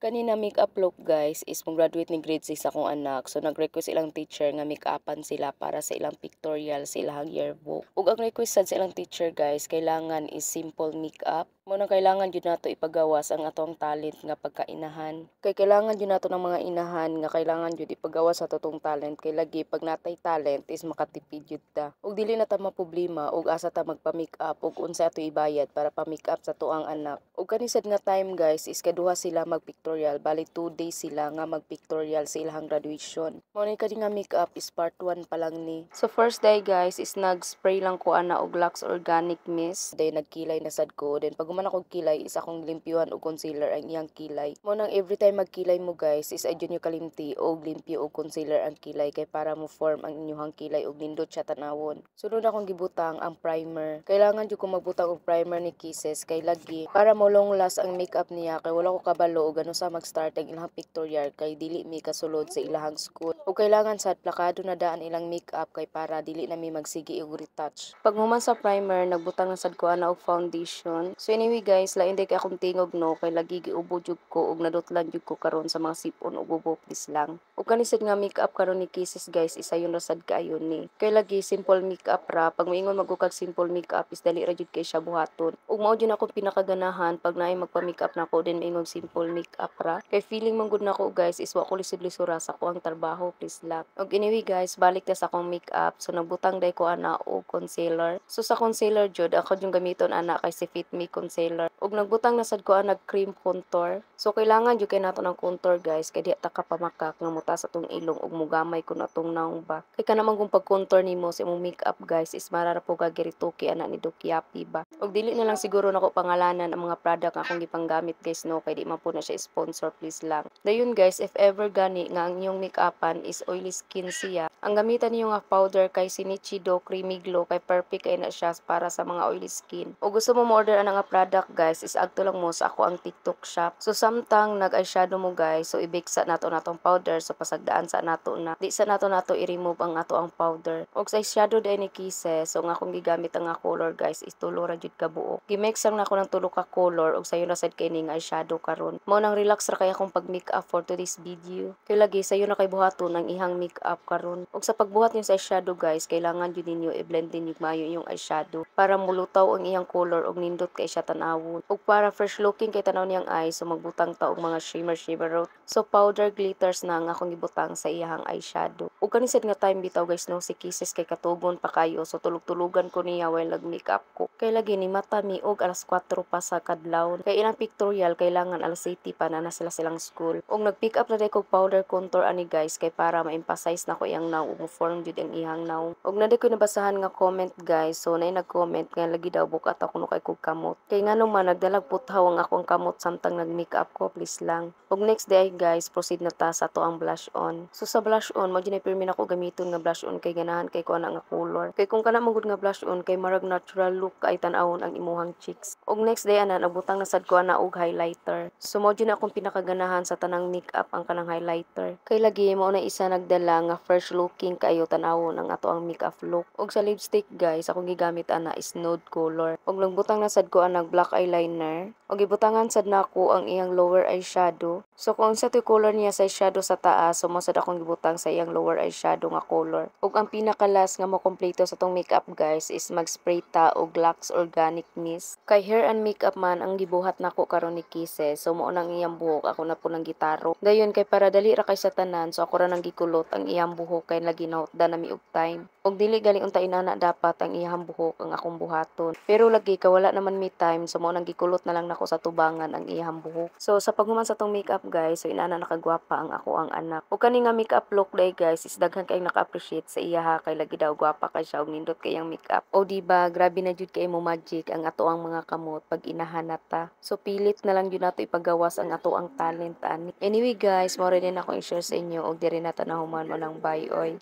Kani makeup look, guys, is mo graduate ni grade 6 akong anak. So nag-request ilang teacher nga make-upan sila para sa ilang pictorial sa ilang yearbook. Ug ang request sad sa ilang teacher, guys, kailangan is simple makeup. Mao nang kailangan jud nato ipagawas ang atong talent nga pagkainahan. Kay kailangan jud nato ng mga inahan nga kailangan jud ipagawas ato tong talent kay lagi pag natay talent is makatipid jud ta. Ug dili na ta maproblema og asa ta magpa-makeup ug unsa ato ibayad para pa-makeup sa atoang anak. Ug kani sad nga time, guys, is kaduha sila magpictorial, bali 2 days sila nga magpictorial sa ilang graduation. Mao ni kani nga makeup is part 1 pa lang ni. So first day, guys, is nag-spray lang ko ana og Lux Organic Mist. Then nagkilay na sad ko. Then pag human akong kilay is akong limpyuhan og concealer ang iyang kilay. Mao nang every time magkilay mo, guys, is adyo nyo kalimti og limpyo og concealer ang kilay kay para mo form ang inyong kilay og nindot siya tanawon. Sunod akong gibutang ang primer. Kailangan jud ko magbutang og primer ni Kisses kay lagi para mo long last ang makeup niya kay wala ko kabalo og ano sa mag-start ang ilang pictorial kay dili mi kasulod sa ilahang school. Ug kailangan sad plakado na daan ilang makeup kay para dili na mi magsige og retouch. Pag human sa primer, nagbutang na sad ko ana og foundation. So anyway, guys, lain day kay akong tingog, no, kay lagi giubo jud ko ug nadutlan jud ko karon sa mga sipon ug ubo, please lang. Ug kani sad nga makeup karon ni Kisses, guys, isa yun ra sad kaayo ni. Kay lagi simple makeup ra, pag moingon man kag simple makeup is dali ra jud kay siya buhaton. Ug mao jud akong pinakaganahan pag naay magpa-makeup nako then moingon simple makeup ra. Kay feeling man gud nako, guys, is wa ko lisod-lisura sa akoang trabaho, please lang. Ug anyway, guys, balik ta sa akong makeup. So nagbutang day ko ana og concealer. So sa concealer jud ako yung gamiton ana kay si Fit Me concealer. Ug nagbutang na sad ko ana cream contour. So kailangan jud kay nato ng contour, guys, kay diha ta ka pamakak nga mutas atong ilong ug mugamay kuno atong nawong ba. Kay kana man kung pag-contour nimo sa imong makeup, guys, is mara ra po ka girituki ana ni Dukyapi ba. Ug dili na lang siguro nako pangalanan ang mga product nga akong gipanggamit, guys, no, kay di man po na siya sponsor, please lang. Dayon, guys, if ever gani nga ang inyong makeupan is oily skin siya, ang gamitan niyo nga powder kay si Nichido Creamy Glow kay perfect kay na siya para sa mga oily skin. O gusto mo mo-order ana nga product, guys, is adto lang mo sa ako ang TikTok Shop. So samtang nag-eyeshadow mo, guys, so i-bake sa nato natong powder, so pasagdaan sa nato na. Di sa nato nato i-remove ang ato ang powder. Og sa eyeshadow day ni Kisses, so nga akong gigamit ang nga color, guys, is tulo ra jud ka buok. Gi-mix lang nako ng tulo ka color ug sayo na sad kay ning eyeshadow karon. Mao nang relax ra kay akong pag-makeup for today's video. Kay lagi sayo na kay buhaton ang ihang makeup karon. Ug sa pagbuhat niyo sa eyeshadow, guys, kailangan jud ninyo i-blend din yung maayo yung eyeshadow para mulutaw ang iyang color ug nindot kay siya tan-awon. Ug para fresh looking kay tan-aw niyang eyes, so magbutang ta og mga shimmer shimmer rot. So powder glitters na ang akong gibutang sa iyang eyeshadow. Ug kani sad nga time bitaw, guys, no, si Kisses kay katugon pa kayo, so tulog-tulugan ko niya while nag-makeup ko. Kay lagi ni mata mi og alas 4 pa sa kadlawon. Kay ilang pictorial kailangan alas 7 pa na na sila silang school. Ug nag-pick up na day kog powder contour ani, guys, kay para ma-emphasize nako iyang nawong ug mo-form jud ang iyang nawong. Ug naa ko nabasahan nga comment, guys. So naay nag-comment nga lagi daw bukat ako no kay kog kamot. Kay ngano man nagdalag puthaw ang akong kamot samtang nag-makeup ko, please lang. Ug next day, guys, proceed na ta sa ato ang blush on. So sa blush on, mo jud pirmi nako gamiton nga blush on kay ganahan kay ko ana nga color. Kay kung kana man gud nga blush on kay marag natural look kay tan-awon ang imuhang cheeks. Ug next day ana nagbutang na sad ko ana og highlighter. So mao jud na akong pinakaganahan sa tanang makeup ang kanang highlighter. Kay lagi mao na isa nagdala nga fresh looking kaayo tan-awon ang ato ang makeup look. Ug sa lipstick, guys, akong gigamit ana is nude color. Ug nagbutang na sad ko ana black eyeliner. Ug gibutangan sad nako ang iyang lower eyeshadow. So kung unsa to'y color niya sa eyeshadow sa taas, so mao sad akong gibutang sa iyang lower eyeshadow nga color. Ug ang pinaka-last nga mokompleto sa tong makeup, guys, is mag-spray ta og Lux Organic Mist. Kay hair and makeup man ang gibuhat nako karon ni Kisses, so mao nang iyang buhok ako na po nang gitaro. Dayon kay para dali ra kay sa tanan, so ako ra nang gikulot ang iyang buhok kay lagi nahutdan na mi og time. Ug dili gali unta inana dapat ang iyang buhok ang akong buhaton. Pero lagi ka wala naman mi time, so mao nang gikulot na lang nako sa tubangan ang iyang buhok. So sa paghuman sa tong makeup, guys, so inana nakagwapa ang ako ang anak. Ug kani nga makeup look day, guys, is daghan kay naka-appreciate sa iya ha kay lagi daw gwapa kay siya ug nindot kay iyang makeup. O di ba grabe na jud kay mo magic ang ato ang mga kamot pag inahan na ta. So pilit na lang jud nato ipagawas ang ato ang talent ani. Anyway, guys, mao ra din ako i-share sa inyo ug diri na ta nahuman mo nang bye oy.